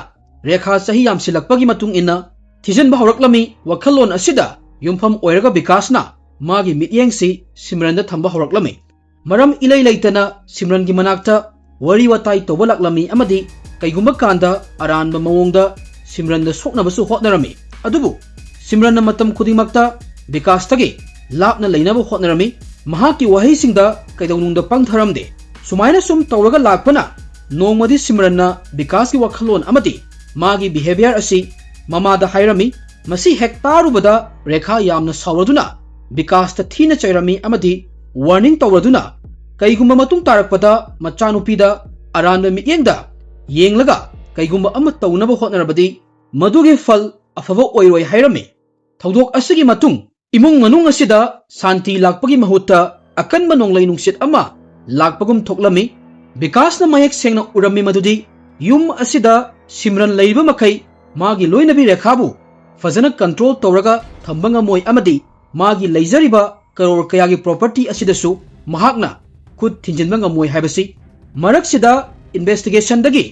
ꯔꯦꯈꯥ ꯆꯍꯤ ꯌꯥꯝꯁꯤꯜꯂꯛꯄꯒꯤ ꯃꯇꯨꯡ ꯏꯟꯅ ꯊꯤꯖꯤꯟꯕ ꯍꯧꯔꯛꯂꯝꯃꯤ꯫ ꯋꯥꯈꯜꯂꯣꯟ ꯑꯁꯤꯗ ꯌꯨꯝꯐꯝ ꯑꯣꯏꯔꯒ ꯕꯤꯀꯥꯁꯅ ꯃꯥꯒꯤ ꯃꯤꯠꯌꯦꯡꯁꯤ ꯁꯤꯝꯔꯟꯗ ꯊꯝꯕ ꯍꯧꯔꯛꯂꯝꯃꯤ꯫ ꯃꯔꯝ ꯏꯂꯩ ꯂꯩꯇꯅ ꯁꯤꯝꯔꯟꯒꯤ ꯃꯅꯥꯛꯇ ꯋꯥꯔꯤ ꯋꯥꯇꯥꯏ ꯇꯧꯕ ꯂꯥꯛꯂꯝꯃꯤ ꯑꯃꯗꯤ ꯀꯩꯒꯨꯝꯕ ꯀꯥꯟꯗ ꯑꯔꯥꯟꯕ ꯃꯑꯣꯡꯗ ꯁꯤꯝꯔꯟꯗ ꯁꯣꯛꯅꯕꯁꯨ ꯍꯣꯠꯅꯔꯝꯃꯤ꯫ ꯑꯗꯨꯕꯨ ꯁꯤꯝꯔꯟꯅ ꯃꯇꯝ ꯈꯨꯗꯤꯡꯃꯛꯇ ꯕꯤꯀꯥꯁꯇꯒꯤ ꯂꯥꯞꯅ ꯂꯩꯅꯕ ꯍꯣꯠꯅꯔꯝꯃꯤ꯫ ꯃꯍꯥꯛꯀꯤ ꯋꯥꯍꯩꯁꯤꯡꯗ ꯀꯩꯗꯧꯅꯨꯡꯗ ꯄꯪꯊꯔꯝꯗꯦ꯫ ꯁꯨꯃꯥꯏꯅ ꯁꯨꯝ ꯇꯧꯔꯒ ꯂꯥꯛꯄꯅ ꯅꯣꯡꯃꯗꯤ ꯁꯤꯝꯔꯟꯅ ꯕꯤꯀꯥꯁꯀꯤ ꯋꯥꯈꯜꯂꯣꯟ ꯑꯃꯗꯤ ꯃꯥꯒꯤ behaviour ꯑꯁꯤ ꯃꯃꯥꯗ ꯍꯥꯏꯔꯝꯃꯤ꯫ ꯃꯁꯤ ꯍꯦꯛ ꯇꯥꯔꯨꯕꯗ ꯔꯦꯈꯥ ꯌꯥꯝꯅ ꯁꯥꯎꯔꯗꯨꯅ ꯕꯤꯀꯥꯁꯇ ꯊꯤꯅ ꯆꯩꯔꯝꯃꯤ ꯑꯃꯗꯤ warning ꯇꯧꯔꯗꯨꯅ ꯀꯩꯒꯨꯝꯕ ꯃꯇꯨꯡ ꯇꯥꯔꯛꯄꯗ ꯃꯆꯥꯅꯨꯄꯤꯗ ꯑꯔꯥꯟꯕ ꯃꯤꯠꯌꯦꯡꯗ ꯌꯦꯡꯂꯒ ꯀꯩꯒꯨꯝꯕ ꯑꯃ ꯇꯧꯅꯕ ꯍꯣꯠꯅꯔꯕꯗꯤ ꯃꯗꯨꯒꯤ ꯐꯜ ꯑꯐꯕ ꯑꯣꯏꯔꯣꯏ ꯍꯥꯏꯔꯝꯃꯤ꯫ ꯊꯧꯗꯣꯛ ꯑꯁꯤꯒꯤ ꯃꯇꯨꯡ ꯏꯃꯨꯡ ꯃꯅꯨꯡ ꯑꯁꯤꯗ ꯁꯥꯟꯇꯤ ꯂꯥꯛꯄꯒꯤ ꯃꯍꯨꯠꯇ ꯑꯀꯟꯕ ꯅꯣꯡꯂꯩ ꯅꯨꯡꯁꯤꯠ ꯑꯃ ꯂꯥꯛꯄꯒꯨꯝ ꯊꯣꯛꯂꯝꯃꯤ꯫ ꯕꯤꯀꯥꯁꯅ ꯃꯌꯦꯛ ꯁꯦꯡꯅ ꯎꯔꯝꯃꯤ ꯃꯗꯨꯗꯤ ꯌꯨꯝ ꯑꯁꯤꯗ ꯁꯤꯝꯔꯟ ꯂꯩꯔꯤꯕ ꯃꯈꯩ ꯃꯥꯒꯤ ꯂꯣꯏꯅꯕꯤ ꯔꯦꯈꯥꯕꯨ ꯐꯖꯅ control ꯇꯧꯔꯒ ꯊꯝꯕ ꯉꯝꯃꯣꯏ ꯑꯃꯗꯤ ꯃꯥꯒꯤ ꯂꯩꯖꯔꯤꯕ ꯀꯔꯣꯔ ꯀꯌꯥꯒꯤ property ꯑꯁꯤꯗꯁꯨ ꯃꯍꯥꯛꯅ ꯈꯨꯠ ꯊꯤꯟꯖꯤꯟꯕ ꯉꯝꯃꯣꯏ ꯍꯥꯏꯕꯁꯤ꯫ ꯃꯔꯛꯁꯤꯗ investigation ꯗꯒꯤ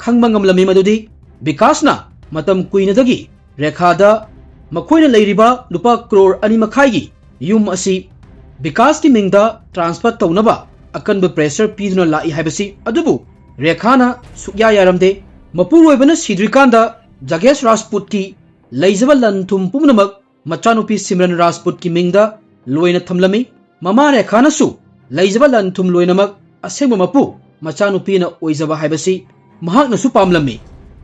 ꯈꯪꯕ ꯉꯝꯂꯝꯃꯤ ꯃꯗꯨꯗꯤ ꯕꯤꯀꯥꯁꯅ ꯃꯇꯝ ꯀꯨꯏꯅꯗꯒꯤ ꯔꯦꯈꯥꯗ ꯃꯈꯣꯏꯅ ꯂꯩꯔꯤꯕ ꯂꯨꯄꯥ ꯀ꯭ꯔꯣꯔ ꯑꯅꯤ ꯃꯈꯥꯏꯒꯤ ꯌꯨꯝ ꯑꯁꯤ ꯕꯤꯀꯥꯁꯀꯤ ꯃꯤꯡꯗ transfer ꯇꯧꯅꯕ ꯑꯀꯟꯕ pressure ꯄꯤꯗꯨꯅ ꯂꯥꯛꯏ ꯍꯥꯏꯕꯁꯤ꯫ ꯑꯗꯨꯕꯨ ꯔꯦꯈꯥꯅ ꯁꯨꯛꯌꯥ ꯌꯥꯔꯝꯗꯦ꯫ ꯃꯄꯨꯔꯣꯏꯕꯅ ꯁꯤꯗ꯭ꯔꯤꯀꯥꯟꯗ ꯖꯒꯦꯁ ꯔꯥꯖꯄꯨꯠꯀꯤ ꯂꯩꯖꯕ ꯂꯟ ꯊꯨꯝ ꯄꯨꯝꯅꯃꯛ ꯃꯆꯥꯅꯨꯄꯤ ꯁꯤꯝꯔꯟ ꯔꯥꯖꯄꯨꯠꯀꯤ ꯃꯤꯡꯗ ꯂꯣꯏꯅ ꯊꯝꯂꯝꯃꯤ꯫ ꯃꯃꯥ ꯔꯦꯈꯥꯅꯁꯨ ꯂꯩꯖꯕ ꯂꯟ ꯊꯨꯝ ꯂꯣꯏꯅꯃꯛ ꯑꯁꯦꯡꯕ ꯃꯄꯨ ꯃꯆꯥꯅꯨꯄꯤꯅ ꯑꯣꯏꯖꯕ ꯍꯥꯏꯕꯁꯤ ꯃꯍꯥꯛꯅꯁꯨ ꯄꯥꯝꯂꯝꯃꯤ꯫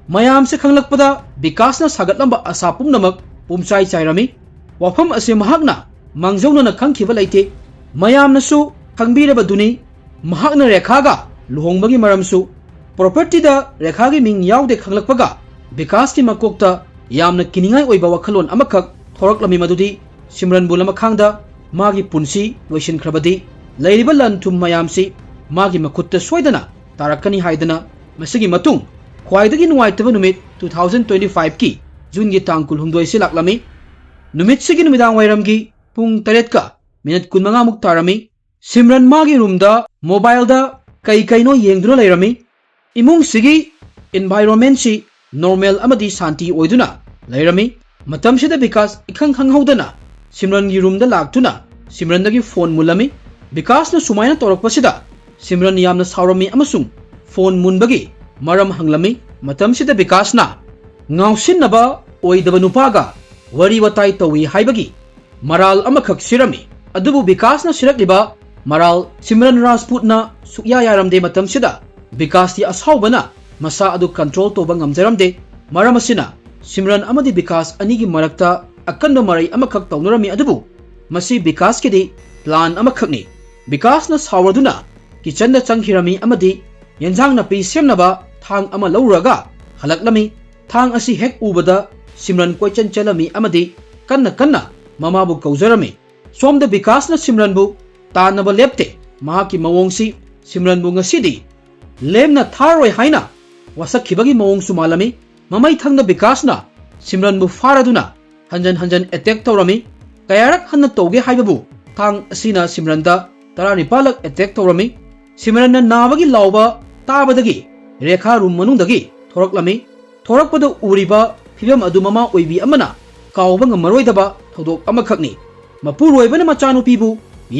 ꯃꯌꯥꯝꯁꯦ ꯈꯪꯂꯛꯄꯗ ꯕꯤꯀꯥꯁꯅ ꯁꯥꯒꯠꯂꯝꯕ ꯑꯁꯥ ꯄꯨꯝꯅꯃꯛ ꯄꯨꯝꯆꯥꯏ ꯆꯥꯏꯔꯝꯃꯤ꯫ ꯋꯥꯐꯝ ꯑꯁꯤ ꯃꯍꯥꯛꯅ ꯃꯥꯡꯖꯧꯅꯅ ꯈꯪꯈꯤꯕ ꯂꯩꯇꯦ꯫ ꯃꯌꯥꯝꯅꯁꯨ ꯈꯪꯕꯤꯔꯕꯗꯨꯅꯤ꯫ ꯃꯍꯥꯛꯅ ꯔꯦꯈꯥꯒ ꯂꯨꯍꯣꯡꯕꯒꯤ ꯃꯔꯝꯁꯨ꯫ ꯄ꯭ꯔꯣꯄꯔꯇꯤꯗ ꯔꯦꯈꯥꯒꯤ ꯃꯤꯡ ꯌꯥꯎꯗꯦ ꯈꯪꯂꯛꯄꯒ ꯕꯤꯀꯥꯁꯀꯤ ꯃꯀꯣꯛꯇ ꯌꯥꯝꯅ ꯀꯤꯅꯤꯡꯉꯥꯏ ꯑꯣꯏꯕ ꯋꯥꯈꯜꯂꯣꯟ ꯑꯃꯈꯛ ꯊꯣꯔꯛꯂꯝꯃꯤ, ꯃꯗꯨꯗꯤ ꯁꯤꯝꯔꯟꯕꯨ ꯂꯃꯈꯥꯡꯗ ꯃꯥꯒꯤ ꯄꯨꯟꯁꯤ ꯂꯣꯏꯁꯤꯟꯈ꯭ꯔꯕꯗꯤ ꯂꯩꯔꯤꯕ ꯂꯟ ꯊꯨꯝ ꯃꯌꯥꯝꯁꯤ ꯃꯥꯒꯤ ꯃꯈꯨꯠꯇ ꯁꯣꯏꯗꯅ ꯇꯥꯔꯛꯀꯅꯤ ꯍꯥꯏꯗꯅ꯫ ꯃꯁꯤꯒꯤ ꯃꯇꯨꯡ ꯈ꯭ꯋꯥꯏꯗꯒꯤ ꯅꯨꯡꯉꯥꯏꯇꯕ ꯅꯨꯃꯤꯠ two thousand twenty five ꯀꯤ ꯖꯨꯟꯒꯤ ꯇꯥꯡ ꯀꯨꯟꯍꯨꯝꯗꯣꯏꯁꯤ ꯂꯥꯛꯂꯝꯃꯤ꯫ ꯅꯨꯃꯤꯠꯁꯤꯒꯤ ꯅꯨꯃꯤꯗꯥꯡ ꯋꯥꯏꯔꯝꯒꯤ ꯄꯨꯡ ꯇꯔꯦꯠꯀ ꯃꯤꯅꯠ ꯀꯨꯟꯃꯉꯥꯃꯨꯛ ꯇꯥꯔꯝꯃꯤ꯫ ꯁꯤꯝꯔꯟ ꯃꯥꯒꯤ ꯔꯨꯝꯗ ꯃꯣꯕꯥꯏꯜꯗ ꯀꯩ ꯀꯩꯅꯣ ꯌꯦꯡꯗꯨꯅ ꯂꯩꯔꯝꯃꯤ꯫ ꯏꯃꯨꯡꯁꯤꯒꯤ ꯏꯟꯚꯥꯏꯔꯣꯟꯃꯦꯟꯁꯤ ꯅꯣꯔꯃꯦꯜ ꯑꯃꯗꯤ ꯁꯥꯟꯇꯤ ꯑꯣꯏꯗꯨꯅ ꯂꯩꯔꯝꯃꯤ꯫ ꯃꯇꯝꯁꯤꯗ ꯕꯤꯀꯥꯁ ꯏꯈꯪ ꯈꯪꯍꯧꯗꯅ ꯁꯤꯝꯔꯟꯒꯤ ꯔꯨꯝꯗ ꯂꯥꯛꯇꯨꯅ ꯁꯤꯝꯔꯟꯗꯒꯤ ꯐꯣꯟ ꯃꯨꯜꯂꯝꯃꯤ꯫ ꯕꯤꯀꯥꯁꯅ ꯁꯨꯃꯥꯏꯅ ꯇꯧꯔꯛꯄꯁꯤꯗ ꯁꯤꯝꯔꯟ ꯌꯥꯝꯅ ꯁꯥꯎꯔꯝꯃꯤ ꯑꯃꯁꯨꯡ ꯐꯣꯟ ꯃꯨꯟꯕꯒꯤ ꯃꯔꯝ ꯍꯪꯂꯝꯃꯤ꯫ ꯃꯇꯝꯁꯤꯗ ꯕꯤꯀꯥꯁꯅ ꯉꯥꯎꯁꯤꯟꯅꯕ ꯑꯣꯏꯗꯕ ꯅꯨꯄꯥꯒ ꯋꯥꯔꯤ ꯋꯥꯇꯥꯏ ꯇꯧꯏ ꯍꯥꯏꯕꯒꯤ ꯃꯔꯥꯜ ꯑꯃꯈꯛ ꯁꯤꯔꯝꯃꯤ꯫ ꯑꯗꯨꯕꯨ ꯕꯤꯀꯥꯁꯅ ꯁꯤꯔꯛꯂꯤꯕ ꯃꯔꯥꯜ ꯁꯤꯝꯔꯟ ꯔꯥꯖꯄꯨꯠꯅ ꯁꯨꯛꯌꯥ ꯌꯥꯔꯝꯗꯦ꯫ ꯃꯇꯝꯁꯤꯗ ꯕꯤꯀꯥꯁꯇꯤ ꯑꯁꯥꯎꯕꯅ ꯃꯁꯥ ꯑꯗꯨ ꯀꯟꯇ꯭ꯔꯣꯜ ꯇꯧꯕ ꯉꯝꯖꯔꯝꯗꯦ꯫ ꯃꯔꯝ ꯑꯁꯤꯅ ꯁꯤꯝꯔꯟ ꯑꯃꯗꯤ ꯕꯤꯀꯥꯁ ꯑꯅꯤꯒꯤ ꯃꯔꯛꯇ ꯑꯀꯟꯕ ꯃꯔꯩ ꯑꯃꯈꯛ ꯇꯧꯅꯔꯝꯃꯤ꯫ ꯑꯗꯨꯕꯨ ꯃꯁꯤ ꯕꯤꯀꯥꯁꯀꯤꯗꯤ ꯄ꯭ꯂꯥꯟ ꯑꯃꯈꯛꯅꯤ꯫ ꯕꯤꯀꯥꯁꯅ ꯁꯥꯎꯔꯗꯨꯅ ꯀꯤꯆꯟꯗ ꯆꯪꯈꯤꯔꯝꯃꯤ ꯑꯃꯗꯤ ꯌꯦꯟꯖꯥꯡ ꯅꯥꯄꯤ ꯁꯦꯝꯅꯕ ꯊꯥꯡ ꯑꯃ ꯂꯧꯔꯨꯔꯒ ꯍꯜꯂꯛꯂꯝꯃꯤ꯫ ꯊꯥꯡ ꯑꯁꯤ ꯍꯦꯛ ꯎꯕꯗ ꯁꯤꯝꯔꯟ ꯀꯣꯏꯆꯦꯟ ꯆꯦꯜꯂꯝꯃꯤ ꯑꯃꯗꯤ ꯀꯟꯅ ꯀꯟꯅ ꯃꯃꯥꯕꯨ ꯀꯧꯖꯔꯝꯃꯤ꯫ ꯁꯣꯝꯗ ꯕꯤꯀꯥꯁꯅ ꯁꯤꯝꯔꯟꯕꯨ ꯇꯥꯟꯅꯕ ꯂꯦꯞꯇꯦ꯫ ꯃꯍꯥꯛꯀꯤ ꯃꯑꯣꯡꯁꯤ ꯁꯤꯝꯔꯟꯕꯨ ꯉꯁꯤꯗꯤ ꯂꯦꯝꯅ ꯊꯥꯔꯣꯏ ꯍꯥꯏꯅ ꯋꯥꯁꯛꯈꯤꯕꯒꯤ ꯃꯑꯣꯡꯁꯨ ꯃꯥꯜꯂꯝꯃꯤ꯫ ꯃꯃꯩ ꯊꯪꯗ ꯕꯤꯀꯥꯁꯅ ꯁꯤꯝꯔꯟꯕꯨ ꯐꯥꯔꯗꯨꯅ ꯍꯟꯖꯟ ꯍꯟꯖꯟ ꯑꯦꯇꯦꯛ ꯇꯧꯔꯝꯃꯤ꯫ ꯀꯌꯥꯔꯛ ꯍꯟꯅ ꯇꯧꯒꯦ ꯍꯥꯏꯕꯕꯨ ꯊꯥꯡ ꯑꯁꯤꯅ ꯁꯤꯝꯔꯟꯗ ꯇꯔꯥꯅꯤꯄꯥꯜꯂꯛ ꯑꯦꯇꯦꯛ ꯇꯧꯔꯝꯃꯤ꯫ ꯁꯤꯝꯔꯟꯅ ꯅꯥꯕꯒꯤ ꯂꯥꯎꯕ ꯇꯥꯕꯗꯒꯤ ꯔꯦꯈꯥ ꯔꯨꯝ ꯃꯅꯨꯡꯗꯒꯤ ꯊꯣꯔꯛꯂꯝꯃꯤ꯫ ꯊꯣꯔꯛꯄꯗ ꯎꯔꯤꯕ ꯐꯤꯚꯝ ꯑꯗꯨ ꯃꯃꯥ ꯑꯣꯏꯕꯤ ꯑꯃꯅ ꯀꯥꯎꯕ ꯉꯝꯃꯔꯣꯏꯗꯕ ꯊꯧꯗꯣꯛ ꯑꯃꯈꯛꯅꯤ꯫ ꯃꯄꯨꯔꯣꯏꯕꯅ ꯃꯆꯥꯅꯨꯄꯤꯕꯨ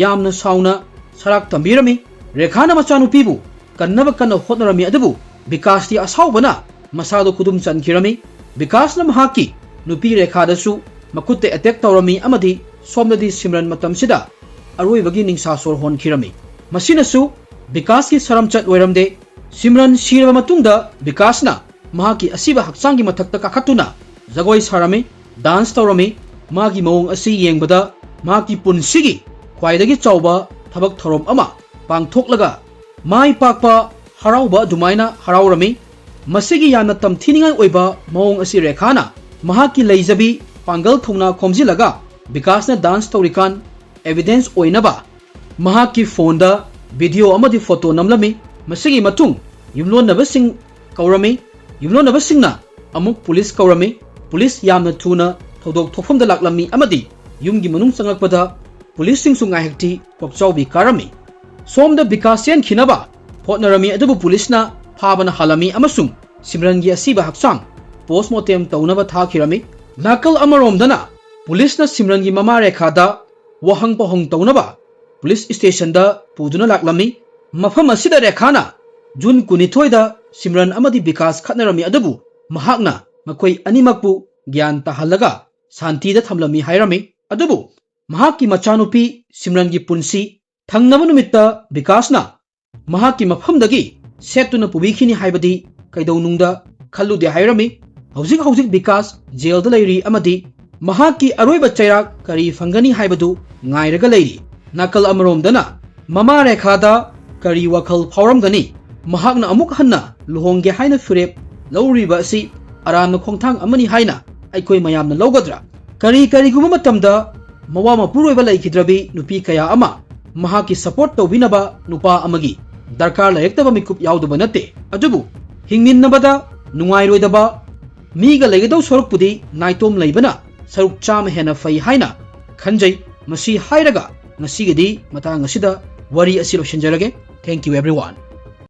ꯌꯥꯝꯅ ꯁꯥꯎꯅ ꯁꯔꯥꯛ ꯇꯝꯕꯤꯔꯝꯃꯤ꯫ ꯔꯦꯈꯥꯅ ꯃꯆꯥꯅꯨꯄꯤꯕꯨ ꯀꯟꯅꯕ ꯀꯟꯅ ꯍꯣꯠꯅꯔꯝꯃꯤ, ꯑꯗꯨꯕꯨ ꯕꯤꯀꯥꯁꯇꯤ ꯑꯁꯥꯎꯕꯅ ꯃꯁꯥꯗꯨ ꯈꯨꯗꯨꯝ ꯆꯟꯈꯤꯔꯝꯃꯤ꯫ ꯕꯤꯀꯥꯁꯅ ꯃꯍꯥꯛꯀꯤ ꯅꯨꯄꯤ ꯔꯦꯈꯥꯗꯁꯨ ꯃꯈꯨꯠꯇ ꯑꯦꯇꯦꯛ ꯇꯧꯔꯝꯃꯤ ꯑꯃꯗꯤ ꯁꯣꯝꯗꯗꯤ ꯁꯤꯝꯔꯟ ꯃꯇꯝꯁꯤꯗ ꯑꯔꯣꯏꯕꯒꯤ ꯅꯤꯡꯁꯥ ꯁꯣꯔ ꯍꯣꯟꯈꯤꯔꯝꯃꯤ꯫ ꯃꯁꯤꯅꯁꯨ ꯕꯤꯀꯥꯁꯀꯤ ꯁꯔꯝꯆꯠ ꯑꯣꯏꯔꯝꯗꯦ꯫ ꯁꯤꯝꯔꯟ ꯁꯤꯔꯕ ꯃꯇꯨꯡꯗ ꯕꯤꯀꯥꯁꯅ ꯃꯍꯥꯛꯀꯤ ꯑꯁꯤꯕ ꯍꯛꯆꯥꯡꯒꯤ ꯃꯊꯛꯇ ꯀꯥꯈꯠꯇꯨꯅ ꯖꯒꯣꯏ ꯁꯥꯔꯝꯃꯤ, ꯗꯥꯟꯁ ꯇꯧꯔꯝꯃꯤ꯫ ꯃꯥꯒꯤ ꯃꯑꯣꯡ ꯑꯁꯤ ꯌꯦꯡꯕꯗ ꯃꯍꯥꯛꯀꯤ ꯄꯨꯟꯁꯤꯒꯤ ꯈ꯭ꯋꯥꯏꯗꯒꯤ ꯆꯥꯎꯕ ꯊꯕꯛ ꯊꯧꯔꯝ ꯑꯃ ꯄꯥꯡꯊꯣꯛꯂꯒ ꯃꯥꯏ ꯄꯥꯛꯄ ꯍꯔꯥꯎꯕ ꯑꯗꯨꯃꯥꯏꯅ ꯍꯔꯥꯎꯔꯝꯃꯤ꯫ ꯃꯁꯤꯒꯤ ꯌꯥꯝꯅ ꯇꯝꯊꯤꯅꯤꯡꯉꯥꯏ ꯑꯣꯏꯕ ꯃꯑꯣꯡ ꯑꯁꯤ ꯔꯦꯈꯥꯅ ꯃꯍꯥꯛꯀꯤ ꯂꯩꯖꯕꯤ ꯄꯥꯡꯒꯜ ꯊꯧꯅꯥ ꯈꯣꯝꯖꯤꯜꯂꯒ ꯕꯤꯀꯥꯁꯅ ꯗꯥꯟꯁ ꯇꯧꯔꯤꯀꯥꯟ ꯑꯦꯚꯤꯗꯦꯟꯁ ꯑꯣꯏꯅꯕ ꯃꯍꯥꯛꯀꯤ ꯐꯣꯟꯗ ꯚꯤꯗꯤꯑꯣ ꯑꯃꯗꯤ ꯐꯣꯇꯣ ꯅꯝꯂꯝꯃꯤ꯫ ꯃꯁꯤꯒꯤ ꯃꯇꯨꯡ ꯌꯨꯝꯂꯣꯟꯅꯕꯁꯤꯡ ꯀꯧꯔꯝꯃꯤ꯫ ꯌꯨꯝꯂꯣꯟꯅꯕꯁꯤꯡꯅ ꯑꯃꯨꯛ ꯄꯨꯂꯤꯁ ꯀꯧꯔꯝꯃꯤ꯫ ꯄꯨꯂꯤꯁ ꯌꯥꯝꯅ ꯊꯨꯅ ꯊꯧꯗꯣꯛ ꯊꯣꯛꯐꯝꯗ ꯂꯥꯛꯂꯝꯃꯤ ꯑꯃꯗꯤ ꯌꯨꯝꯒꯤ ꯃꯅꯨꯡ ꯆꯪꯂꯛꯄꯗ ꯄꯨꯂꯤꯁꯁꯤꯡꯁꯨ ꯉꯥꯏꯍꯥꯛꯇꯤ ꯀꯣꯛꯆꯥꯎꯕꯤ ꯀꯥꯔꯝꯃꯤ꯫ ꯁꯣꯝꯗ ꯕꯤꯀꯥꯁ ꯆꯦꯟꯈꯤꯅꯕ ꯍꯣꯠꯅꯔꯝꯃꯤ, ꯑꯗꯨꯕꯨ ꯄꯨꯂꯤꯁꯅ ꯐꯥꯕꯅ ꯍꯥꯜꯂꯝꯃꯤ ꯑꯃꯁꯨꯡ ꯁꯤꯝꯔꯟꯒꯤ ꯑꯁꯤꯕ ꯍꯛꯆꯥꯡ ꯄꯣꯁꯃꯣꯔꯇꯦꯝ ꯇꯧꯅꯕ ꯊꯥꯈꯤꯔꯝꯃꯤ꯫ ꯅꯥꯀꯜ ꯑꯃꯔꯣꯝꯗꯅ ꯄꯨꯂꯤꯁꯅ ꯁꯤꯝꯔꯟꯒꯤ ꯃꯃꯥ ꯔꯦꯈꯥꯗ ꯋꯥꯍꯪ ꯄꯥꯎꯍꯪ ꯇꯧꯅꯕ ꯄꯨꯂꯤꯁ ꯁ꯭ꯇꯦꯁꯟꯗ ꯄꯨꯗꯨꯅ ꯂꯥꯛꯂꯝꯃꯤ꯫ ꯃꯐꯝ ꯑꯁꯤꯗ ꯔꯦꯈꯥꯅ ꯖꯨꯟ ꯀꯨꯟꯅꯤꯊꯣꯏꯗ ꯁꯤꯝꯔꯟ ꯑꯃꯗꯤ ꯕꯤꯀꯥꯁ ꯈꯠꯅꯔꯝꯃꯤ, ꯑꯗꯨꯕꯨ ꯃꯍꯥꯛꯅ ꯃꯈꯣꯏ ꯑꯅꯤꯃꯛꯄꯨ ꯒ꯭ꯌꯥꯟ ꯇꯥꯍꯜꯂꯒ ꯁꯥꯟꯇꯤꯗ ꯊꯝꯂꯝꯃꯤ ꯍꯥꯏꯔꯝꯃꯤ꯫ ꯑꯗꯨꯕꯨ ꯃꯍꯥꯛꯀꯤ ꯃꯆꯥꯅꯨꯄꯤ ꯁꯤꯝꯔꯟꯒꯤ ꯄꯨꯟꯁꯤ ꯊꯪꯅꯕ ꯅꯨꯃꯤꯠꯇ ꯕꯤꯀꯥꯁꯅ ꯃꯍꯥꯛꯀꯤ ꯃꯐꯝꯗꯒꯤ ꯁꯦꯠꯇꯨꯅ ꯄꯨꯕꯤꯈꯤꯅꯤ ꯍꯥꯏꯕꯗꯤ ꯀꯩꯗꯧꯅꯨꯡꯗ ꯈꯜꯂꯨꯗꯦ ꯍꯥꯏꯔꯝꯃꯤ꯫ ꯍꯧꯖꯤꯛ ꯍꯧꯖꯤꯛ ꯕꯤꯀꯥꯁ ꯖꯦꯜꯗ ꯂꯩꯔꯤ ꯑꯃꯗꯤ ꯃꯍꯥꯛꯀꯤ ꯑꯔꯣꯏꯕ ꯆꯩꯔꯥꯛ ꯀꯔꯤ ꯐꯪꯒꯅꯤ ꯍꯥꯏꯕꯗꯨ ꯉꯥꯏꯔꯒ ꯂꯩꯔꯤ꯫ ꯅꯥꯀꯜ ꯑꯃꯔꯣꯝꯗꯅ ꯃꯃꯥ ꯔꯦꯈꯥꯗ ꯀꯔꯤ ꯋꯥꯈꯜ ꯐꯥꯎꯔꯝꯒꯅꯤ? ꯃꯍꯥꯛꯅ ꯑꯃꯨꯛ ꯍꯟꯅ ꯂꯨꯍꯣꯡꯒꯦ ꯍꯥꯏꯅ ꯐꯤꯔꯦꯞ ꯂꯧꯔꯤꯕ ꯑꯁꯤ ꯑꯔꯥꯟꯕ ꯈꯣꯡꯊꯥꯡ ꯑꯃꯅꯤ ꯍꯥꯏꯅ ꯑꯩꯈꯣꯏ ꯃꯌꯥꯝꯅ ꯂꯧꯒꯗ꯭ꯔꯥ? ꯀꯔꯤ ꯀꯔꯤꯒꯨꯝꯕ ꯃꯇꯝꯗ ꯃꯋꯥ ꯃꯄꯨꯔꯣꯏꯕ ꯂꯩꯈꯤꯗ꯭ꯔꯕꯤ ꯅꯨꯄꯤ ꯀꯌꯥ ꯑꯃ ꯃꯍꯥꯛꯀꯤ ꯁꯄꯣꯔꯠ ꯇꯧꯕꯤꯅꯕ ꯅꯨꯄꯥ ꯑꯃꯒꯤ ꯗꯔꯀꯥꯔ ꯂꯩꯔꯛꯇꯕ ꯃꯤꯀꯨꯞ ꯌꯥꯎꯗꯕ ꯅꯠꯇꯦ꯫ ꯑꯗꯨꯕꯨ ꯍꯤꯡꯃꯤꯟꯅꯕꯗ ꯅꯨꯡꯉꯥꯏꯔꯣꯏꯗꯕ ꯃꯤꯒ ꯂꯩꯒꯗꯧ ꯁꯔꯨꯛꯄꯨꯗꯤ ꯅꯥꯏꯇꯣꯝ ꯂꯩꯕꯅ ꯁꯔꯨꯛ ꯆꯥꯝꯃ ꯍꯦꯟꯅ ꯐꯩ ꯍꯥꯏꯅ ꯈꯟꯖꯩ꯫ ꯃꯁꯤ ꯍꯥꯏꯔꯒ ꯉꯁꯤꯒꯤꯗꯤ ꯃꯇꯥꯡ ꯑꯁꯤꯗ ꯋꯥꯔꯤ ꯑꯁꯤ ꯂꯣꯏꯁꯤꯟꯖꯔꯒꯦ꯫ Thank you everyone.